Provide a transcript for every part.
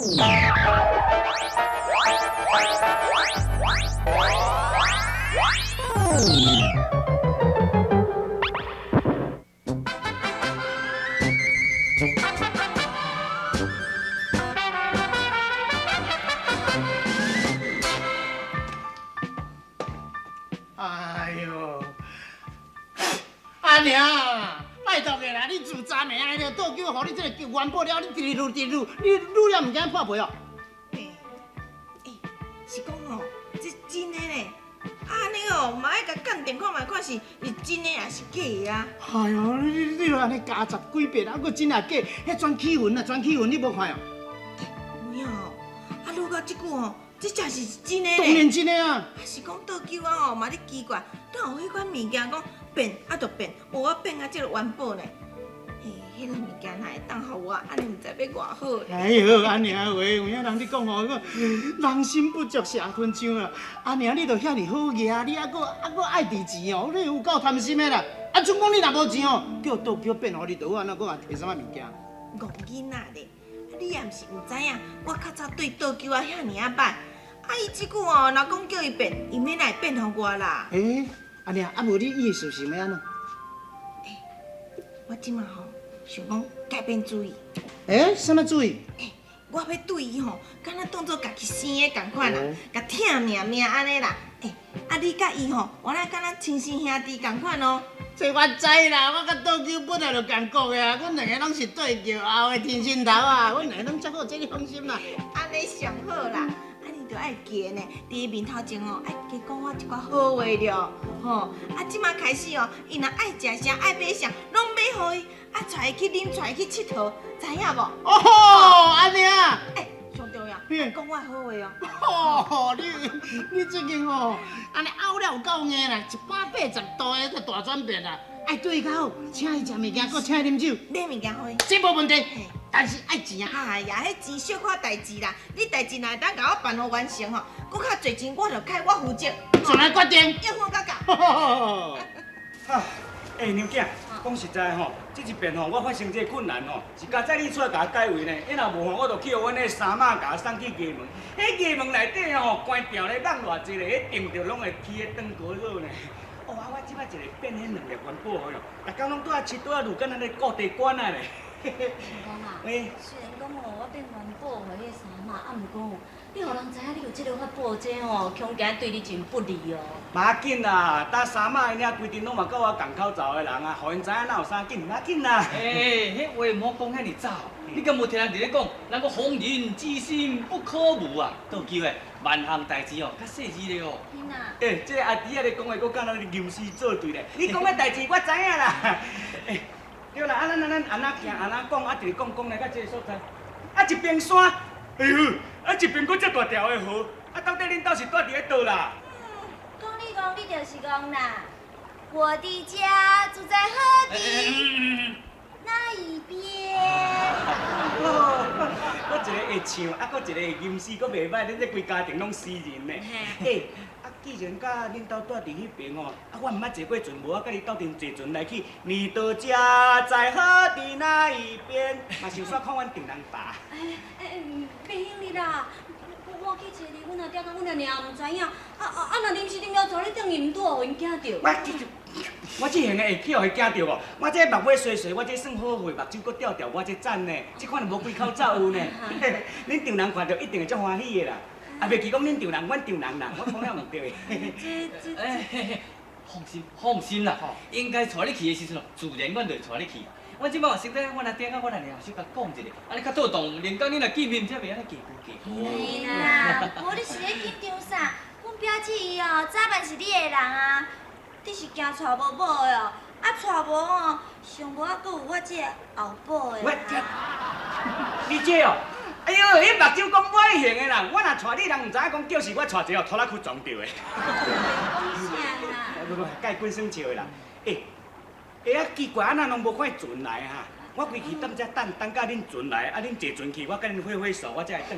哎哟，阿娘，拜托的啦，你自昨暝啊，彼个倒酒予你这个元宝了，你直撸直撸，你撸了毋惊破皮哦？欸欸，是讲吼，这真的呢？啊，按呢哦，嘛爱共鉴定看觅，看是是真的抑是假的啊？哎哟，你你按呢加十几遍，啊，阁真抑假？彼转气云啊，转气云，你无看哦？有影哦，啊，愈到这久吼，这真是真的当然真的啊！啊，是讲倒酒仔吼，嘛咧奇怪，哪有彼款物件讲变啊就变，有我变啊这个元宝呢？嘿，彼个物件若会当予我，按呢毋知欲偌好咧。哎哟，按呢话，有影人咧讲吼，讲人心不足蛇吞象啊。阿娘你著遐尔好额，你犹阁犹阁爱挃钱哦，你有够贪心的啦！啊，准讲你若无钱哦，叫倒叫变予你，就好按怎阁也提啥物物件？戆囡仔咧，你也毋是毋知影，我较早对倒酒仔遐尔仔歹，啊伊这久哦，若讲叫伊变，伊欲哪会变予我啦？欸，阿娘，啊无你意思是欲按怎？欸，我这马吼想讲改变主意。欸，啥物主意？欸，我欲对伊吼，敢若当做家己生的仝款啦，共疼命命按呢啦。欸，啊你佮伊吼，原来敢若亲生兄弟仝款哦。这我知啦，我佮倒酒本来就仝国的啊，阮两个拢是对桥后的天心头啊，阮两个拢足好，这你放心啦。按呢上好啦，啊你著爱记得呢，伫伊面头前哦，爱加讲我一寡好话著，吼。啊这马开始哦，伊若爱食啥爱买啥，拢买予伊，啊带伊去啉，带伊去𨑨迌，知影无？哦，按呢啊。欸，上重要，讲我好话哦。哦，你最近吼，按呢拗了有够硬啦，180度的这大转变啦，爱对伊较好，请伊食物件，阁请伊啉酒。买物件予伊。这无问题，但是爱钱啊。哎呀，彼钱小可代志啦，你代志若会当共我办予完成吼，阁较济钱我就开我负责。做来决定。应付到到。啊，欸，娘囝，讲实在吼，这一遍吼，我发生这个困难吼，是佳哉你出来共我解围呢。啊若无吼，我就去予阮彼三妈共我送去衙门。彼衙门内底吼，关牢咧人偌济咧，彼定著拢会起彼断锅热呢。哦，啊，我这摆一个变彼两粒元宝哟，逐工拢拄仔佚佗仔路，敢若咧顾地关仔咧。成功啊，虽然讲吼，我变元宝予彼个三妈，啊，毋过吼，你予人知影你有这个法宝，这吼恐惊对你真不利哦。无要紧啦，搭三妈𪜶遐规阵拢嘛佮我仝口罩的人啊，予𪜶知影哪有啥紧，无要紧啦。欸，彼话莫讲遐尔早，你敢无听人伫咧讲，人讲防人之心不可无啊？倒球的万项代志哦，较细致咧哦。欸，这个阿弟仔咧讲的，阁敢若吟诗作对咧。你讲的代志我知影啦。欸，对啦，啊咱咱咱按怎行按怎讲，啊直讲讲来到这个所在，啊一边山，哎哟，啊一边阁遮大条的河，啊到底恁兜是住伫咧佗啦？讲你讲你就是讲啦，我的家住在河的那一边。哦，阁一个会唱，啊阁一个会吟诗，阁袂䆀，恁这规家庭拢诗人呢。欸，啊既然佮恁兜住伫彼边吼，啊我毋捌坐过船，无我佮你斗阵坐船来去。你的家在河的那一边，嘛想煞看阮丈人爸。欸欸，袂用得啦，我去坐伫阮阿爹佮阮阿娘毋知影，啊啊啊！若临时临了带你转去，毋拄予𪜶惊著。我这型的会去予伊惊著无？我这目尾垂垂，我这算好岁，目睭阁吊吊，我这赞呢，这款就无几口罩有呢。恁丈人看著一定会足欢喜的啦。啊，袂记讲恁丈人，阮丈人啦，我讲了毋对的。这这欸，放心放心啦，应该带你去的时阵，自然阮就会带你去。阮这摆嘛先等阮阿爹佮阮阿娘小可讲一下，按呢较妥当，连讲恁若见面才袂按呢假虚假。嘿啦，无你是咧紧张啥？阮表姊伊哦，早晚是你的人啊。你是惊娶无某的哦，啊娶无哦，上无犹阁有我这个后补的。我这，你这哦，哎哟，彼目睭讲我型的啦，我若娶你，人毋知影讲叫是我娶一个拖拉机撞著的。讲啥啦？不不，佮伊滚耍笑的啦。欸，欸啊奇怪，按怎拢无看船来哈？我規氣踮遮等，等到恁船來，啊恁坐船去，我佮恁揮揮手，我才會轉。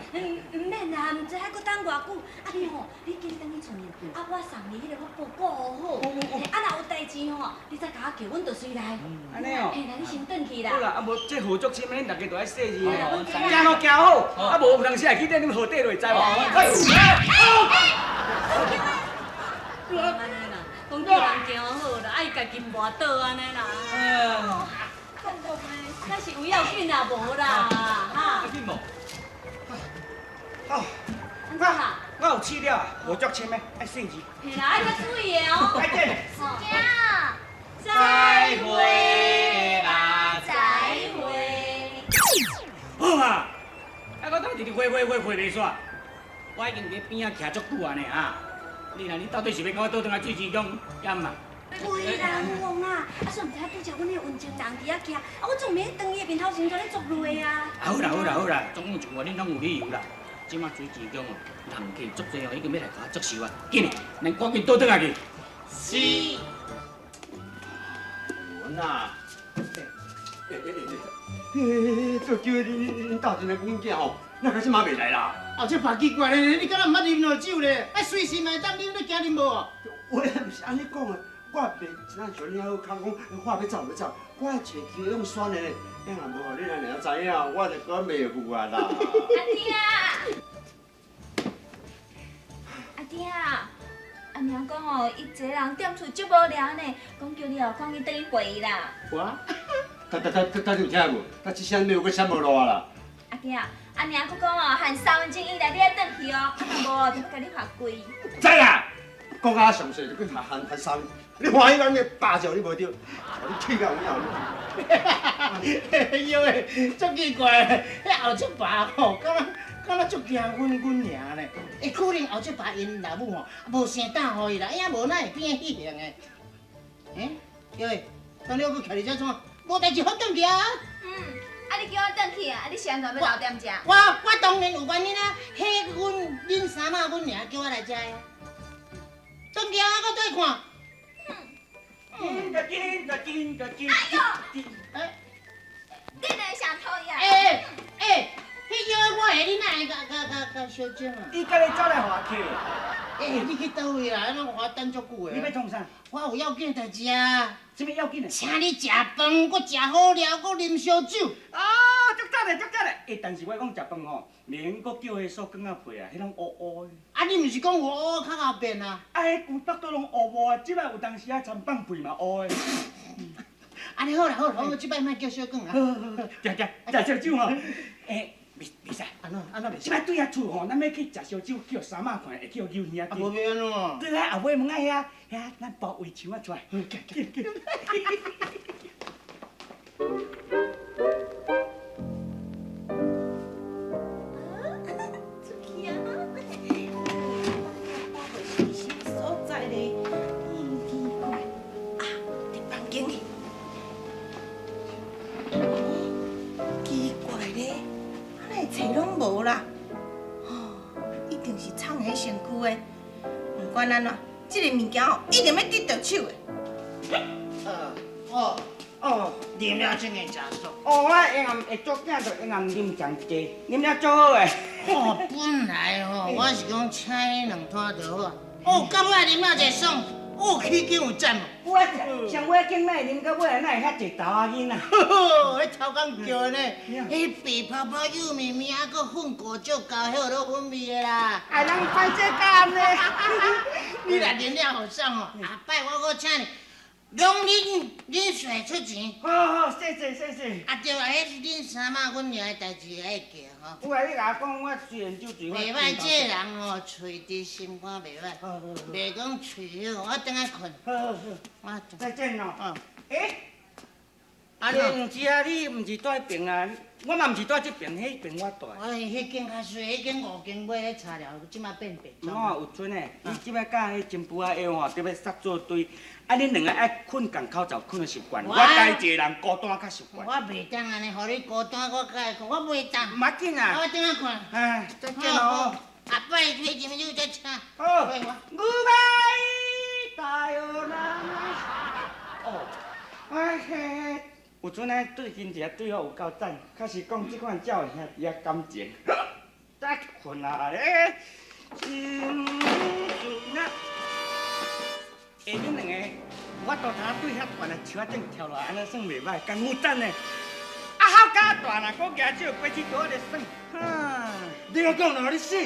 毋免啦，毋知還閣等偌久。啊你吼，你緊轉去厝面，啊我送你彼个我報告好。啊若有代誌吼，你再共我叫，阮就隨來。按呢哦。嘿啦，你先轉去啦。好啦，啊無這河足深，恁逐家都愛細膩哦哦。行路行好，啊無有當時會去踮恁河底就會知無？按呢啦，講叫人行好啦，啊伊家己跋倒按呢啦。那是有要緊啊，無啦，哈。要緊無？好，按怎啦？我有試了，無足深的，愛細膩。嘿啦，愛較注意的哦。再見。再會啦，再會。好啊，啊我當直直回回回回袂煞，我已經佇邊仔徛足久啊呢啊！你若你到底是欲共我倒轉來水池宮厭嘛？袂啦，黃啊！啊，煞毋知影拄才阮彼个溫情人佇遐徛，啊，我總袂當伊的面頭前就咧作淚啊！啊好啦好啦好啦，總共一句話，恁攏有理由啦。這馬水池宮哦，人客足濟哦，已經欲來共我祝壽啊！緊，咱趕緊倒轉來去。是。文啊！欸，做叫恁鬥陣來阮囝吼，哪到這馬袂來啦？哦，這爸奇怪咧，你敢若毋捌啉落酒咧？啊，隨時嘛會當啉，你驚啉無？我也毋是按呢講的，我袂真正像你遐好康講，話欲走欲走，我愛揣機會用選的咧。你若無予恁阿娘知影，我就閣袂赴啊啦。阿爹，阿爹，阿娘講哦，伊一个人踮厝足無聊呢，講叫你哦，趕緊轉去陪伊啦。我？他他他他你有聽無？他這聲沒有閣閃無落啦。阿爹，阿娘閣講哦，限3分鐘以內你愛轉去哦，啊若無就欲共你罰跪。知啦，講較詳細就閣限限三，你歡喜咱個霸照你無對，你氣到有影。哎呦喂，足奇怪，彼後叔爸吼，敢若足驚阮娘咧？欸，可能後叔爸𪜶老母吼無生膽予伊啦，伊也無哪會變彼型的。欸，喂，當你閣徛佇遮創？無代誌好轉去啊！嗯，啊你叫我轉去啊？啊你是按怎欲留踮遮？我當然有原因啊！彼阮恁三媽阮娘叫我來遮啊。轉去啊！我對看。緊緊緊緊。哎呦！欸，你哪會想討厭？欸欸，彼叫我的，你哪會共共共共相爭啊？伊家己走來予我客。欸，你去佗位啦？攏予我等足久的。你欲創啥？我有要緊代誌啊！啥物要緊的？請你食飯，閣食好料，閣啉燒酒。啊，足讚的，足讚的！欸，但是我講食飯吼，免閣叫彼素羹仔皮啊，彼攏烏烏的。啊，你毋是講有烏烏較後變啊？啊，彼規腹肚攏烏烏啊，這擺有當時啊，參放屁嘛烏的。按呢好啦好啦，我這擺莫叫小羹啊。好好好，食食食燒酒吼。欸，袂袂使。按怎按怎袂使？這擺對遐厝吼，咱欲去食燒酒，叫三媽看會叫牛耳仔。啊，無欲按怎？對啊，後尾門仔遐遐，咱包圍牆仔出來。緊緊。出去啊！是啥所在咧？奇怪，啊，佇房間去。奇怪咧，啊哪會冊攏無啦？哦，一定是藏佇身軀的。毋管按怎，這个物件吼，一定欲得著手的。哦哦，啉了真會誠爽。哦，我會暗會做囝，就會暗啉上濟，啉了足好的。哦，本來吼，我是講請你兩攤就好啊。哦，到尾啉了一爽，哦，起勁有讚無？有啊，上尾景哪會啉到尾，哪會遐濟查某囡仔？呵呵，彼頭工叫的呢，彼白泡泡幼綿綿，啊，閣粉果足夠，彼有落粉味的啦。啊，人歹這干呢？你若啉了予爽吼，下擺我閣請你，攏恁恁稅出錢。好好，謝謝謝謝。啊對啊，彼是恁三媽阮娘的代誌愛記吼。有啊，你共我講，我雖然酒醉，袂歹，這個人吼，喙直心肝袂歹，袂講喙好，我轉來睏。好好好，我再見咯。嗯。欸，啊你毋是啊？你毋是住彼爿啊？我嘛毋是住這爿，彼爿我住。我彼間較細，彼間五間尾彼茶寮，這馬變白我有春的，你這擺佮彼真婦仔腰吼，特欲塞做堆，啊，恁兩个愛睏仝口罩睏得習慣，我家己一个人孤單較習慣。我袂當按呢，予你孤單，我較會睏，我袂當。毋要緊啊。我轉來睏。哎，再見咯。下擺買一杯酒再請。好。Goodbye，さよなら。哦，哎嘿。有阵呢，最近一个对我有够赞，确实讲這款才有兄弟仔感情。再困啊咧，心事啊，下面兩個有法度通對遐懸的樹仔頂跳落來，按呢算袂䆀，功夫讚呢。啊，好加大啦，閣舉手過去倒咧耍，哈！你閣講兩你死！